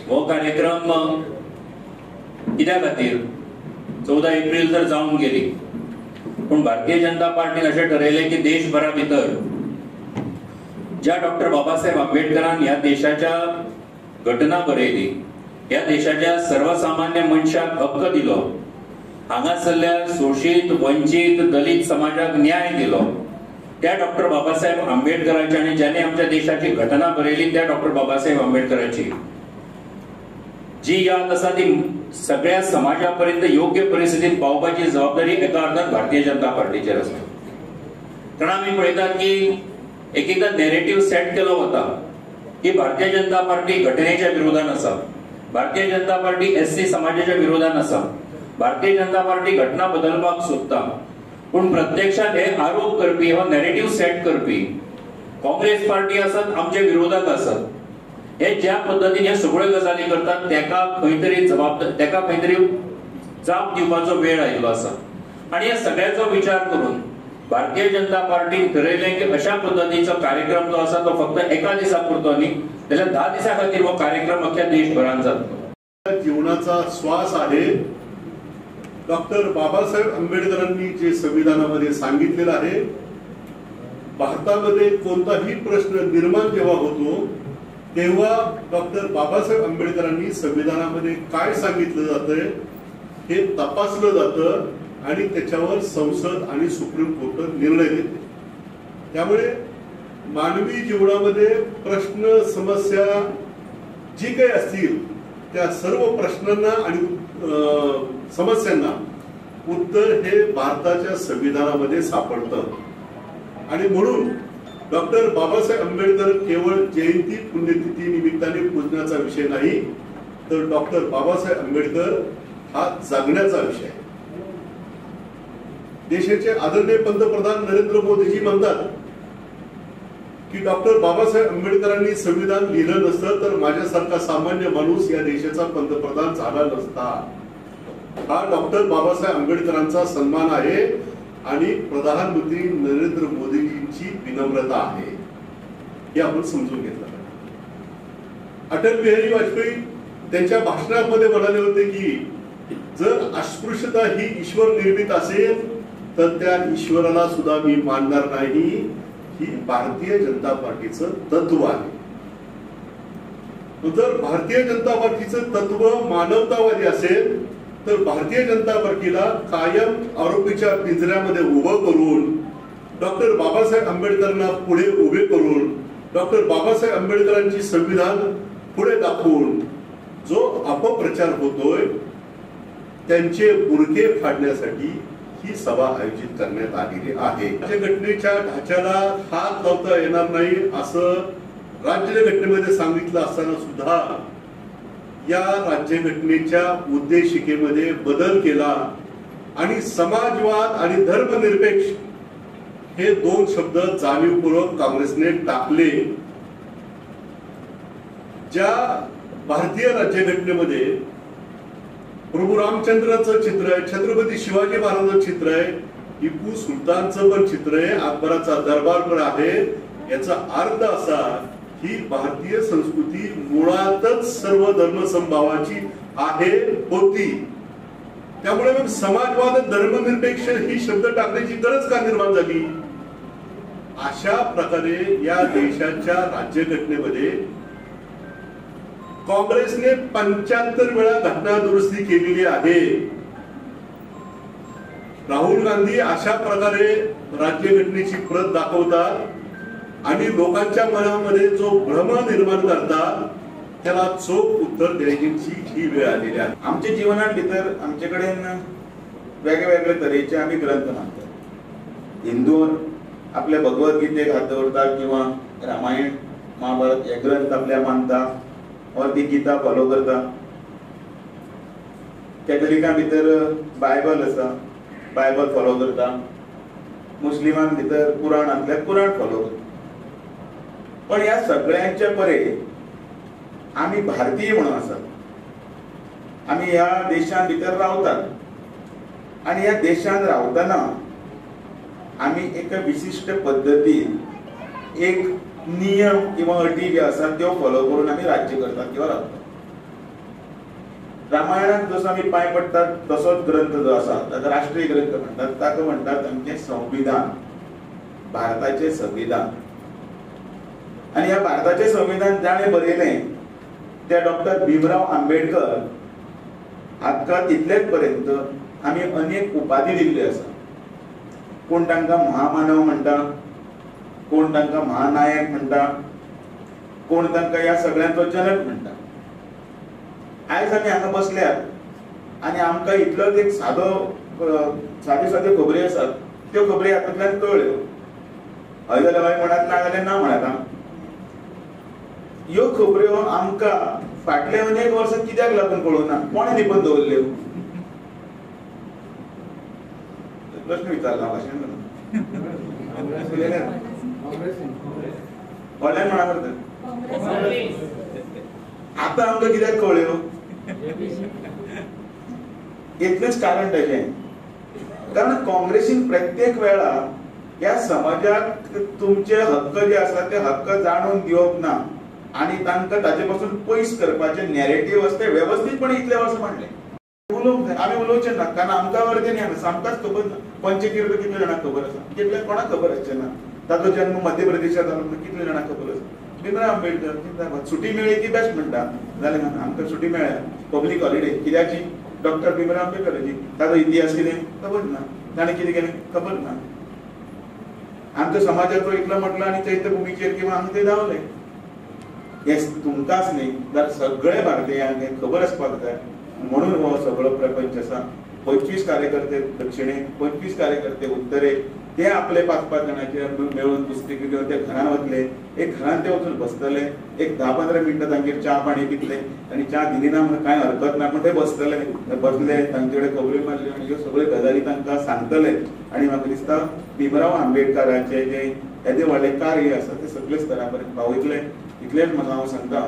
हो कार्यक्रम कित्या खातीर 14 एप्रिल तर जावन गेली, पूण भारतीय जनता पार्टीन अशें ठरयलें की देशभरा भितर ज्या डॉक्टर बाबासाहेब आंबेडकरान ह्या देशाच्या घटना बरयली, ह्या देशाच्या सर्वसामान्य मनशाक हक्क दिलो, हांगासरल्या शोषित वंचित दलित समाजाक न्याय दिलो, त्या डॉक्टर बाबासाहेब आंबेडकरांची आनी ज्याने आमच्या देशाची घटना बरयली त्या डॉक्टर बाबासाहेब आंबेडकरांची जी याद आसा ती सगळ्या समाजापर्यंत योग्य परिस्थितीत पावपाची जबाबदारी एका अर्थान भारतीय जनता पार्टीचेर आसा. कारण आमी पळयतात की एक एकदा नॅरेटिव्ह सेट केलो वता की भारतीय जनता पार्टी घटनेच्या विरोधान आसा, भारतीय जनता पार्टी एससी समाजाच्या विरोधान आसा, भारतीय जनता पार्टी घटना बदलपाक सोदता. पूण प्रत्यक्षात हे आरोप करपी, हो नॅरेटिव्ह सेट करपी काँग्रेस पार्टी आसत, आमच्या विरोधाक आसत, हे ज्या पद्दतीन हे सगळ्यो गजाली करतात तेका खंय तरी जबाबदार, तेका खंय तरी जाप दिवपाचो वेळ आयिल्लो आसा. आनी ह्या सगळ्याचो विचार करून भारतीय जनता पार्टीन ठरयलें की अशा पद्दतीचो कार्यक्रम जो आसा तो फक्त एका दिसा पुरतो न्ही, जाल्यार 10 दिसां खातीर हो कार्यक्रम अख्ख्या देशभरान जातलो. जीवनाचा श्वास आहे. डॉक्टर बाबासाहेब आंबेडकरांनी जे संविधानामध्ये सांगितलेलं आहे, भारतामध्ये कोणताही प्रश्न निर्माण जेव्हा होतो तेव्हा डॉक्टर बाबासाहेब आंबेडकरांनी संविधानामध्ये काय सांगितलं जातंय हे तपासलं जातं आणि त्याच्यावर संसद आणि सुप्रीम कोर्ट निर्णय देते. त्यामुळे मानवी जीवनामध्ये प्रश्न समस्या जी काही असतील त्या सर्व प्रश्नांना आणि समस्यांना उत्तर हे भारताच्या संविधानामध्ये सापडतं. आणि म्हणून डॉक्टर बाबासाहेब आंबेडकर केवळ जयंती पुण्यतिथी निमित्ताने पूजण्याचा विषय नाही, तर डॉक्टर बाबासाहेब आंबेडकर हा जगण्याचा विषय आहे. देशाचे आदरणीय पंतप्रधान नरेंद्र मोदीजी म्हणतात की डॉक्टर बाबासाहेब आंबेडकरांनी संविधान लिहिलं नसतं तर माझ्यासारखा सामान्य माणूस या देशाचा पंतप्रधान झाला नसता. हा डॉक्टर बाबासाहेब आंबेडकरांचा सन्मान आहे आणि प्रधानमंत्री नरेंद्र मोदीजींची विनम्रता आहे हे आपण समजून घेतलं. अटल बिहारी वाजपेयी त्यांच्या भाषणामध्ये म्हणाले होते की जर अस्पृश्यता ही ईश्वर निर्मित असेल तर त्या ईश्वराला सुद्धा मी मानणार नाही, ही भारतीय जनता पार्टीचं तत्व आहे. जर भारतीय जनता पार्टीचं तत्व मानवतावादी असेल तर भारतीय जनता पार्टीला कायम आरोपीच्या पिंजऱ्यामध्ये उभं करून डॉक्टर बाबासाहेब आंबेडकरांना पुढे उभे करून डॉक्टर बाबासाहेब आंबेडकरांची संविधान पुढे दाखवून जो अपप्रचार होतोय त्यांचे बुरखे फाडण्यासाठी ही सभा आयोजित करण्यात आलेली आहे. राज्यघटनेच्या ढाच्याला हात लावता येणार नाही असं राज्यघटनेमध्ये सांगितलं असताना सुद्धा या राज्यघटनेच्या उद्देशिकेमध्ये बदल केला आणि समाजवाद आणि धर्मनिरपेक्ष हे दोन शब्द जाणीवपूर्वक काँग्रेसने टाकले. ज्या भारतीय राज्यघटनेमध्ये प्रभू रामचंद्राचं चित्र आहे, छत्रपती शिवाजी महाराजांचं चित्र आहे, टिपू सुलतानचं पण चित्र आहे, अकबराचा दरबार पण आहे, याचा अर्थ असा ही भारतीय संस्कृती मुळातच सर्व धर्मसमभावाची आहे होती. त्यामुळे मग समाजवाद धर्मनिरपेक्ष ही शब्द टाकण्याची गरज का निर्माण झाली? अशा प्रकारे या देशाच्या राज्यघटनेमध्ये काँग्रेसने 75 वेळा घटना दुरुस्ती केलेली आहे. राहुल गांधी अशा प्रकारे राज्यघटनेची प्रत दाखवतात आणि लोकांच्या मनामध्ये जो भ्रम निर्माण करतात त्याला चोख उत्तर द्यायची ही वेळ आलेली आहे. आमच्या जीवनात भितर आमचे कडेन वेगळे वेगळे तरेचे आमी ग्रंथ मानतात. हिंदू आपल्या भगवद्गीतेक हात दवरता किंवा रामायण महाभारत हे ग्रंथ आपल्या मानता और ती गीता फॉलो करता. कॅथलिकां भितर बायबल आसा, बायबल फॉलो करता. मुस्लिमां भितर कुराण आसल्यार कुराण फॉलो करता. पण ह्या सगळ्यांच्या परे आमी भारतीय म्हणून आसात. आमी ह्या देशान भितर रावतात आनी ह्या देशान रावतना आमी एका विशिश्ट पद्दतीन एक नियम किंवा अटी ज्यो आसात त्यो फॉलो करून आमी राज्य करतात किंवा रावतात. रामायणाक जसो आमी पांय पडटात तसोच ग्रंथ जो आसा ताका राष्ट्रीय ग्रंथ म्हणटात, ताका म्हणटात आमचें संविधान, भारताचें संविधान. आनी ह्या भारताचें संविधान जाणें बरयलें त्या डॉक्टर भीमराव आंबेडकर हाका तितलेच पर्यंत आमी अनेक उपाधी दिल्ल्यो आसा. कोण तांकां महामानव म्हणटा, कोण तांकां महानायक म्हणटा, कोण तांकां ह्या सगळ्यांचो जनक म्हणटा. आयज आमी हांगा बसल्यात आनी आमकां इतलोच एक सादो साद्यो साद्यो खबरी आसात त्यो खबरी हातूंतल्यान कळ्ळ्यो. हय जाल्यार हय म्हणात, ना जाल्यार ना म्हणात. ह्यो खबऱ्यो आमकां फाटले अनेक वर्सां कित्याक लागून कळूंक ना? कोणें लिपून दवरल्यो? प्रश्न विचारला भाशण व्हडल्यान म्हणा करता. आतां आमकां कित्याक कळ्ळ्यो? इतलेंच कारण ताचें, कारण काँग्रेसीन प्रत्येक वेळा ह्या समाजाक तुमचे हक्क जे आसा ते हक्क जाणून दिवप ना आनी तांकां ताचे पासून पयस करपाचें नॅरेटीव आसा तें वेवस्थीतपणे इतले वर्सां मांडलें. उलोवंक जाय, आमी उलोवचें ना, कारण आमकां अर्दें न्ही, आमकांच खबर ना. पंचतीर्थ कितले जाणांक खबर आसा? कितले कोणाक खबर आसचें ना. ताचो जन्म मध्य प्रदेशांत जालो म्हणून कितले जाणांक खबर आसा? भीमराव आंबेडकर जिंदाबाद. सुटी मेळ्ळी की बेस्ट म्हणटा, जालें ना? आमकां सुटी मेळ्ळ्या, पब्लीक हॉलिडे कित्याची? डॉक्टर भीमराव आंबेडकराची. ताचो इतिहास कितें खबर ना, ताणें कितें केलें खबर ना. आमच्या समाजाचो इतलो म्हटलो आनी चैत्यभुमीचेर किंवा हांगा ते धांवले. हें तुमकांच न्ही जाल्यार सगळे भारतीयांक हें खबर आसपाक जाय. म्हणून हो सगळो प्रपंच आसा. 25 कार्यकर्ते दक्षिणेक, 25 कार्यकर्ते उत्तरेक, ते आपले 5-5 जाणांचे मेळून पुस्तकी घेवन ते घरान वतले. एक घरान ते वचून बसतले, एक 10-15 मिनटां तांगेर च्या पाणी पितले आनी च्या दिली ना म्हणून कांय हरकत ना, पूण ते बसतले, बसले तांचे कडेन खबऱ्यो मारल्यो आनी ह्यो सगळ्यो गजाली तांकां सांगतले. आनी म्हाका दिसता भीमराव आंबेडकराचें जें येदें व्हडलें कार्य आसा तें सगळे स्तरा पर्यंत पावयतले. इतलेंच म्हाका हांव सांगता.